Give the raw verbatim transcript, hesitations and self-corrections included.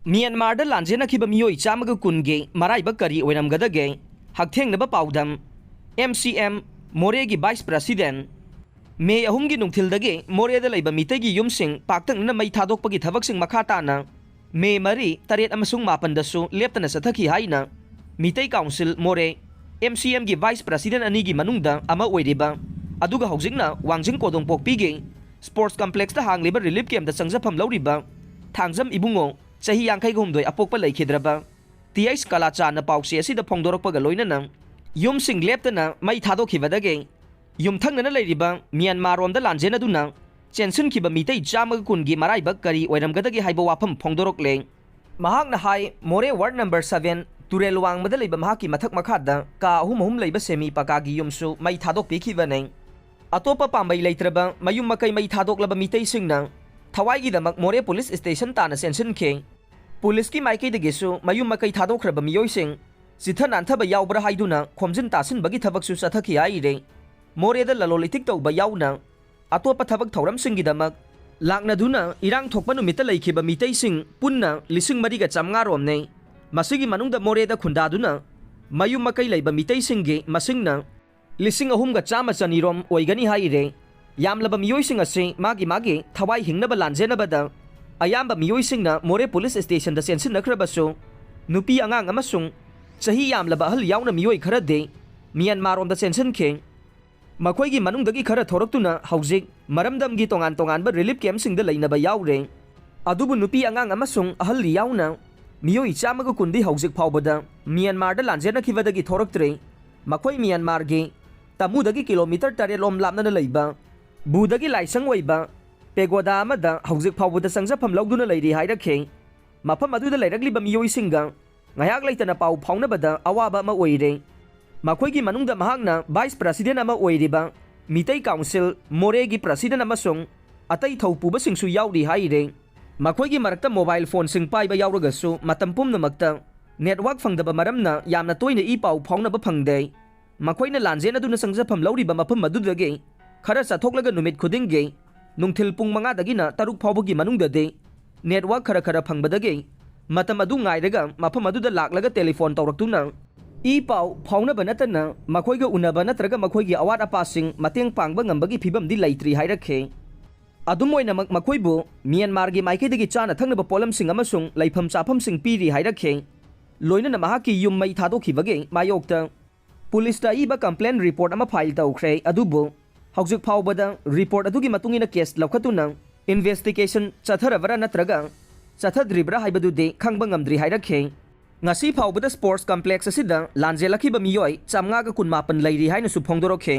ꯃ꯭ꯌꯥꯟꯃꯥꯔꯗ ꯂꯥꯟꯖꯦꯟꯅꯈꯤꯕ ꯃꯤꯑꯣꯏ ꯆꯥꯝꯃꯒ ꯀꯨꯟꯒꯤ ꯃꯔꯥꯏꯕꯛ ꯀꯔꯤ ꯑꯣꯏꯔꯝꯒꯗꯒꯦ? ꯍꯛꯊꯦꯡꯅꯕ ꯄꯥꯎꯗꯝ꯫ ꯑꯦꯝ ꯁꯤ ꯑꯦꯝ, ꯃꯣꯔꯦꯒꯤ ꯚꯥꯏꯁ ꯄ꯭ꯔꯁꯤꯗꯦꯟ꯫ ꯃꯦ ꯑꯍꯨꯝꯒꯤ ꯅꯨꯡꯊꯤꯜꯗꯒꯤ ꯃꯣꯔꯦꯗ ꯂꯩꯕ ꯃꯤꯇꯩꯒꯤ ꯌꯨꯝꯁꯤꯡ ꯄꯥꯛꯇꯛꯅꯅ ꯃꯩ ꯊꯥꯗꯣꯛꯄꯒꯤ ꯊꯕꯛꯁꯤꯡ ꯃꯈꯥ ꯇꯥꯅ ꯃꯦ ꯃꯔꯤ, ꯇꯔꯦꯠ ꯑꯃꯁꯨꯡ ꯃꯥꯄꯟꯗꯁꯨ ꯂꯦꯞꯇꯅ ꯆꯠꯊꯈꯤ ꯍꯥꯏꯅ ꯃꯤꯇꯩ ꯀꯥꯎꯟꯁꯤꯜ ꯃꯣꯔꯦ, ꯑꯦꯝ ꯁꯤ ꯑꯦꯝꯒꯤ ꯚꯥꯏꯁ ꯄ꯭ꯔꯁꯤꯗꯦꯟ ꯑꯅꯤꯒꯤ ꯃꯅꯨꯡꯗ ꯑꯃ ꯑꯣꯏꯔꯤꯕ, ꯑꯗꯨꯒ ꯍꯧꯖꯤꯛꯅ ꯋꯥꯡꯖꯤꯡ ꯀꯣꯗꯣꯡꯄꯣꯛꯄꯤꯒꯤ ꯁ꯭ꯄꯣꯔꯠꯁ ꯀꯝꯄ꯭ꯂꯦꯛꯁꯇ ꯍꯥꯡꯂꯤꯕ ꯔꯤꯂꯤꯐ ꯀꯦꯝꯞꯇ ꯆꯪꯖꯐꯝ ꯂꯧꯔꯤꯕ ꯊꯥꯡꯖꯝ ꯏꯕꯨꯡꯉꯣ, ꯆꯍꯤ ꯌꯥꯡꯈꯩꯒ ꯍꯨꯝꯗꯣꯏ ꯑꯄꯣꯛꯄ ꯂꯩꯈꯤꯗ꯭ꯔꯕ ꯇꯤ ꯑꯩꯆ ꯀꯂꯥꯆꯥꯅ ꯄꯥꯎꯆꯦ ꯑꯁꯤꯗ ꯐꯣꯡꯗꯣꯔꯛꯄꯒ ꯂꯣꯏꯅꯅ ꯌꯨꯝꯁꯤꯡ ꯂꯦꯞꯇꯅ ꯃꯩ ꯊꯥꯗꯣꯛꯈꯤꯕꯗꯒꯤ ꯌꯨꯝꯊꯪꯅꯅ ꯂꯩꯔꯤꯕ ꯃ꯭ꯌꯥꯟꯃꯥꯔꯔꯣꯝꯗ ꯂꯥꯟꯖꯦꯟꯅꯗꯨꯅ ꯆꯦꯟꯁꯤꯟꯈꯤꯕ ꯃꯤꯇꯩ ꯆꯥꯝꯃꯒ ꯀꯨꯟꯒꯤ ꯃꯔꯥꯏꯕꯛ ꯀꯔꯤ ꯑꯣꯏꯔꯝꯒꯗꯒꯦ ꯍꯥꯏꯕ ꯋꯥꯐꯝ ꯐꯣꯡꯗꯣꯔꯛꯂꯦ꯫ ꯃꯍꯥꯛꯅ ꯍꯥꯏ, ꯃꯣꯔꯦ ꯋꯥꯔꯗ ꯅꯝꯕꯔ ꯁꯚꯦꯟ, ꯇꯨꯔꯦꯜ ꯋꯥꯡꯃꯗ ꯂꯩꯕ ꯃꯍꯥꯛꯀꯤ ꯃꯊꯛ ꯃꯈꯥꯗ ꯀꯥ ꯑꯍꯨꯝ ꯑꯍꯨꯝ ꯂꯩꯕ ꯁꯦꯃꯤ ꯄꯀꯥꯒꯤ ꯌꯨꯝꯁꯨ ꯃꯩ ꯊꯥꯗꯣꯛꯄꯤꯈꯤꯕꯅꯤ꯫ ꯑꯇꯣꯞꯄ ꯄꯥꯝꯕꯩ ꯂꯩꯇ꯭ꯔꯕ ꯃꯌꯨꯝ ꯃꯀꯩ ꯃꯩ ꯊꯥꯗꯣꯛꯂꯕ ꯃꯤꯇꯩꯁꯤꯡꯅ ꯊꯋꯥꯏꯒꯤꯗꯃꯛ ꯃꯣꯔꯦ ꯄꯨꯂꯤꯁ ꯁ꯭ꯇꯦꯁꯟ ꯇꯥꯟꯅ ꯆꯦꯟꯁꯤꯟꯈꯤ꯫ ꯄꯨꯂꯤꯁꯀꯤ ꯃꯥꯏꯀꯩꯗꯒꯤꯁꯨ ꯃꯌꯨꯝ ꯃꯀꯩ ꯊꯥꯗꯣꯛꯈ꯭ꯔꯕ ꯃꯤꯑꯣꯏꯁꯤꯡ ꯆꯤꯊ ꯅꯥꯟꯊꯕ ꯌꯥꯎꯕ꯭ꯔꯥ ꯍꯥꯏꯗꯨꯅ ꯈꯣꯝꯖꯤꯟ ꯇꯥꯁꯤꯟꯕꯒꯤ ꯊꯕꯛꯁꯨ ꯆꯠꯊꯈꯤ ꯍꯥꯏꯔꯤ꯫ ꯃꯣꯔꯦꯗ ꯂꯂꯣꯜ ꯏꯇꯤꯛ ꯇꯧꯕ ꯌꯥꯎꯅ ꯑꯇꯣꯞꯄ ꯊꯕꯛ ꯊꯧꯔꯝꯁꯤꯡꯒꯤꯗꯃꯛ ꯂꯥꯛꯅꯗꯨꯅ ꯏꯔꯥꯡ ꯊꯣꯛꯄ ꯅꯨꯃꯤꯠꯇ ꯂꯩꯈꯤꯕ ꯃꯤꯇꯩꯁꯤꯡ ꯄꯨꯟꯅ ꯂꯤꯁꯤꯡ ꯃꯔꯤꯒ ꯆꯥꯝꯃꯉꯥ ꯔꯣꯝꯅꯤ꯫ ꯃꯁꯤꯒꯤ ꯃꯅꯨꯡꯗ ꯃꯣꯔꯦꯗ ꯈꯨꯟꯗꯥꯗꯨꯅ ꯃꯌꯨꯝ ꯃꯀꯩ ꯂꯩꯕ ꯃꯤꯇꯩꯁꯤꯡꯒꯤ ꯃꯁꯤꯡꯅ ꯂꯤꯁꯤꯡ ꯑꯍꯨꯝꯒ ꯆꯥꯝꯃ ꯆꯅꯤꯔꯣꯝ ꯑꯣꯏꯒꯅꯤ ꯍꯥꯏꯔꯦ꯫ ꯌꯥꯝꯂꯕ ꯃꯤꯑꯣꯏꯁꯤꯡ ꯑꯁꯤ ꯃꯥꯒꯤ ꯃꯥꯒꯤ ꯊꯋꯥꯏ ꯍꯤꯡꯅꯕ ꯂꯥꯟꯖꯦꯟꯅꯕꯗ ꯑꯌꯥꯝꯕ ꯃꯤꯑꯣꯏꯁꯤꯡꯅ ꯃꯣꯔꯦ ꯄꯨꯂꯤꯁ ꯁ꯭ꯇꯦꯁꯟꯗ ꯆꯦꯟꯁꯤꯟꯅꯈ꯭ꯔꯕꯁꯨ, ꯅꯨꯄꯤ ꯑꯉꯥꯡ ꯑꯃꯁꯨꯡ ꯆꯍꯤ ꯌꯥꯝꯂꯕ ꯑꯍꯜ ꯌꯥꯎꯅ ꯃꯤꯑꯣꯏ ꯈꯔꯗꯤ ꯃ꯭ꯌꯥꯟꯃꯥꯔꯔꯣꯝꯗ ꯆꯦꯟꯁꯤꯟꯈꯤ꯫ ꯃꯈꯣꯏꯒꯤ ꯃꯅꯨꯡꯗꯒꯤ ꯈꯔ ꯊꯣꯔꯛꯇꯨꯅ ꯍꯧꯖꯤꯛ ꯃꯔꯝꯗꯝꯒꯤ ꯇꯣꯉꯥꯟ ꯇꯣꯉꯥꯟꯕ ꯔꯤꯂꯤꯐ ꯀꯦꯝꯞꯁꯤꯡꯗ ꯂꯩꯅꯕ ꯌꯥꯎꯔꯦ꯫ ꯑꯗꯨꯕꯨ ꯅꯨꯄꯤ ꯑꯉꯥꯡ ꯑꯃꯁꯨꯡ ꯑꯍꯜ ꯌꯥꯎꯅ ꯃꯤꯑꯣꯏ ꯆꯥꯝꯃꯒ ꯀꯨꯟꯗꯤ ꯍꯧꯖꯤꯛ ꯐꯥꯎꯕꯗ ꯃ꯭ꯌꯥꯟꯃꯥꯔꯗ ꯂꯥꯟꯖꯦꯟꯅꯈꯤꯕꯗꯒꯤ ꯊꯣꯔꯛꯇ꯭ꯔꯤ꯫ ꯃꯈꯣꯏ ꯃ꯭ꯌꯥꯟꯃꯥꯔꯒꯤ ꯇꯃꯨꯗꯒꯤ ꯀꯤꯂꯣꯃꯤꯇꯔ ꯇꯔꯦꯠ ꯂꯣꯝ ꯂꯥꯞꯅꯅ ꯂꯩꯕ ꯕꯨꯙꯒꯤ ꯂꯥꯏꯁꯪ ꯑꯣꯏꯕ ꯄꯦꯒꯣꯗꯥ ꯑꯃꯗ ꯍꯧꯖꯤꯛ ꯐꯥꯎꯕꯗ ꯆꯪꯖꯐꯝ ꯂꯧꯗꯨꯅ ꯂꯩꯔꯤ ꯍꯥꯏꯔꯛꯈꯤ꯫ ꯃꯐꯝ ꯑꯗꯨꯗ ꯂꯩꯔꯛꯂꯤꯕ ꯃꯤꯑꯣꯏꯁꯤꯡꯒ ꯉꯥꯏꯍꯥꯛ ꯂꯩꯇꯅ ꯄꯥꯎ ꯐꯥꯎꯅꯕꯗ ꯑꯋꯥꯕ ꯑꯃ ꯑꯣꯏꯔꯦ꯫ ꯃꯈꯣꯏꯒꯤ ꯃꯅꯨꯡꯗ ꯃꯍꯥꯛꯅ ꯚꯥꯏꯁ ꯄ꯭ꯔꯁꯤꯗꯦꯟ ꯑꯃ ꯑꯣꯏꯔꯤꯕ ꯃꯤꯇꯩ ꯀꯥꯎꯟꯁꯤꯜ ꯃꯣꯔꯦꯒꯤ ꯄ꯭ꯔꯁꯤꯗꯦꯟ ꯑꯃꯁꯨꯡ ꯑꯇꯩ ꯊꯧ ꯄꯨꯕꯁꯤꯡꯁꯨ ꯌꯥꯎꯔꯤ ꯍꯥꯏꯔꯦ꯫ ꯃꯈꯣꯏꯒꯤ ꯃꯔꯛꯇ ꯃꯣꯕꯥꯏꯜ ꯐꯣꯟꯁꯤꯡ ꯄꯥꯏꯕ ꯌꯥꯎꯔꯒꯁꯨ ꯃꯇꯝ ꯄꯨꯝꯅꯃꯛꯇ ꯅꯦꯠꯋꯥꯔꯛ ꯐꯪꯗꯕ ꯃꯔꯝꯅ ꯌꯥꯝꯅ ꯇꯣꯏꯅ ꯏ ꯄꯥꯎ ꯐꯥꯎꯅꯕ ꯐꯪꯗꯦ꯫ ꯃꯈꯣꯏꯅ ꯂꯥꯟꯖꯦꯟꯅꯗꯨꯅ ꯆꯪꯖꯐꯝ ꯂꯧꯔꯤꯕ ꯃꯐꯝ ꯑꯗꯨꯗꯒꯤ ꯈꯔ ꯆꯠꯊꯣꯛꯂꯒ ꯅꯨꯃꯤꯠ ꯈꯨꯗꯤꯡꯒꯤ ꯅꯨꯡꯊꯤꯜ ꯄꯨꯡ ꯃꯉꯥꯗꯒꯤꯅ ꯇꯔꯨꯛ ꯐꯥꯎꯕꯒꯤ ꯃꯅꯨꯡꯗꯗꯤ ꯅꯦꯠꯋꯥꯔꯛ ꯈꯔ ꯈꯔ ꯐꯪꯕꯗꯒꯤ ꯃꯇꯝ ꯑꯗꯨ ꯉꯥꯏꯔꯒ ꯃꯐꯝ ꯑꯗꯨꯗ ꯂꯥꯛꯂꯒ ꯇꯦꯂꯤꯐꯣꯟ ꯇꯧꯔꯛꯇꯨꯅ ꯏ ꯄꯥꯎ ꯐꯥꯎꯅꯕ ꯅꯠꯇꯅ ꯃꯈꯣꯏꯒ ꯎꯅꯕ ꯅꯠꯇ꯭ꯔꯒ ꯃꯈꯣꯏꯒꯤ ꯑꯋꯥꯠ ꯑꯄꯥꯁꯤꯡ ꯃꯇꯦꯡ ꯄꯥꯡꯕ ꯉꯝꯕꯒꯤ ꯐꯤꯕꯝꯗꯤ ꯂꯩꯇ꯭ꯔꯤ ꯍꯥꯏꯔꯛꯈꯤ꯫ ꯑꯗꯨꯝ ꯑꯣꯏꯅꯃꯛ, ꯃꯈꯣꯏꯕꯨ ꯃ꯭ꯌꯥꯟꯃꯥꯔꯒꯤ ꯃꯥꯏꯀꯩꯗꯒꯤ ꯆꯥꯅ ꯊꯛꯅꯕ ꯄꯣꯠꯂꯝꯁꯤꯡ ꯑꯃꯁꯨꯡ ꯂꯩꯐꯝ ꯆꯥꯐꯝꯁꯤꯡ ꯄꯤꯔꯤ ꯍꯥꯏꯔꯛꯈꯤ꯫ ꯂꯣꯏꯅꯅ ꯃꯍꯥꯛꯀꯤ ꯌꯨꯝ ꯃꯩ ꯊꯥꯗꯣꯛꯈꯤꯕꯒꯤ ꯃꯥꯌꯣꯛꯇ ꯄꯨꯂꯤꯁꯇ ꯑꯏꯕ ꯀꯝꯄ꯭ꯂꯦꯟ ꯔꯤꯄꯣꯔꯠ ꯑꯃ ꯐꯥꯏꯜ ꯇꯧꯈ꯭ꯔꯦ, ꯑꯗꯨꯕꯨ ꯍꯧꯖꯤꯛ ꯐꯥꯎꯕꯗ ꯔꯤꯄꯣꯔꯠ ꯑꯗꯨꯒꯤ ꯃꯇꯨꯡ ꯏꯟꯅ ꯀꯦꯁ ꯂꯧꯈꯠꯇꯨꯅ ꯏꯟꯚꯦꯁꯇꯤꯒꯦꯁꯟ ꯆꯠꯊꯔꯕ꯭ꯔꯥ ꯅꯠꯇ꯭ꯔꯒ ꯆꯠꯊꯗ꯭ꯔꯤꯕ꯭ꯔꯥ ꯍꯥꯏꯕꯗꯨꯗꯤ ꯈꯪꯕ ꯉꯝꯗ꯭ꯔꯤ ꯍꯥꯏꯔꯛꯈꯤ꯫ ꯉꯁꯤ ꯐꯥꯎꯕꯗ ꯁ꯭ꯄꯣꯔꯠꯁ ꯀꯝꯄ꯭ꯂꯦꯛꯁ ꯑꯁꯤꯗ ꯂꯥꯟꯖꯦꯜꯂꯛꯈꯤꯕ ꯃꯤꯑꯣꯏ ꯆꯥꯝꯃꯉꯥꯒ ꯀꯨꯟꯃꯥꯄꯟ ꯂꯩꯔꯤ ꯍꯥꯏꯅꯁꯨ ꯐꯣꯡꯗꯣꯔꯛꯈꯤ꯫